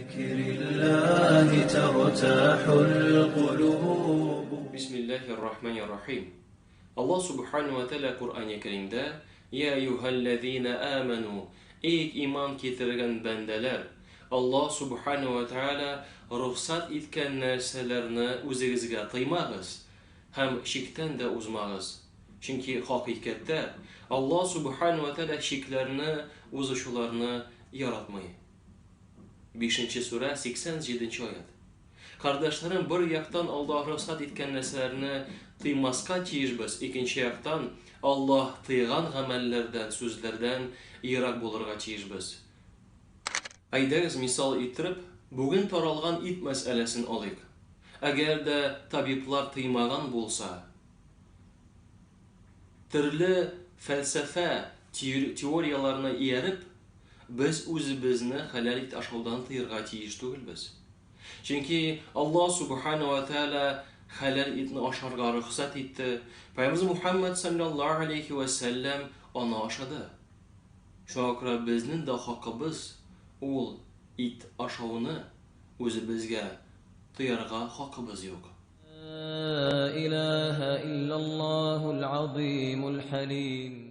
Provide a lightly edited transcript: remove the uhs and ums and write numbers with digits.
بذكر الله ترتاح القلوب. Бисмиллахир рахманир рахим. Аллаһ Субхану ва Тәгалә Коръәни Кәримдә: Я әйюһәлләзина аману, эй иман китергән бәндәләр, Аллаһ Субхану ва Тәгалә рөхсәт иткән нәрсәләрне үзегезгә тыймагыз һәм чиктән дә узмагыз. Чөнки хакыйкатьтә Аллаһ Субхану ва Тәгалә чикләрне узучыларны яратмый. Бишенче сүрә, 87 нче аять. Кардәшләрем, бер яктан Аллаһ рөхсәт иткән нәрсәләрне тыймаска тиешбез, икенче яктан, Аллаһ тыйган гамәлләрдән, сүзләрдән ерак булырга тиешбез. Әйдәгез, мисал иттереп, бүген таралган ит мәсьәләсен алыйк. Әгәр дә табиблар тыймаган булса, төрле фәлсәфә теорияләренә ияреп, без үзебезне хәләл ит ашаудан тыерга тиеш түгелбез. Чөнки Аллаһ Субхана ва Тәгалә хәләл итне ашарга рөхсәт итте, Пәйгамбәребез Мухәммәд салләллаһу алейһи вә сәлләм аны ашады. Шуңа күрә безнең дә хакыбыз ул ит ашауны үзебезгә тыярга хакыбыз юк. Ла илаһа иллаллаһул азимул хәлим.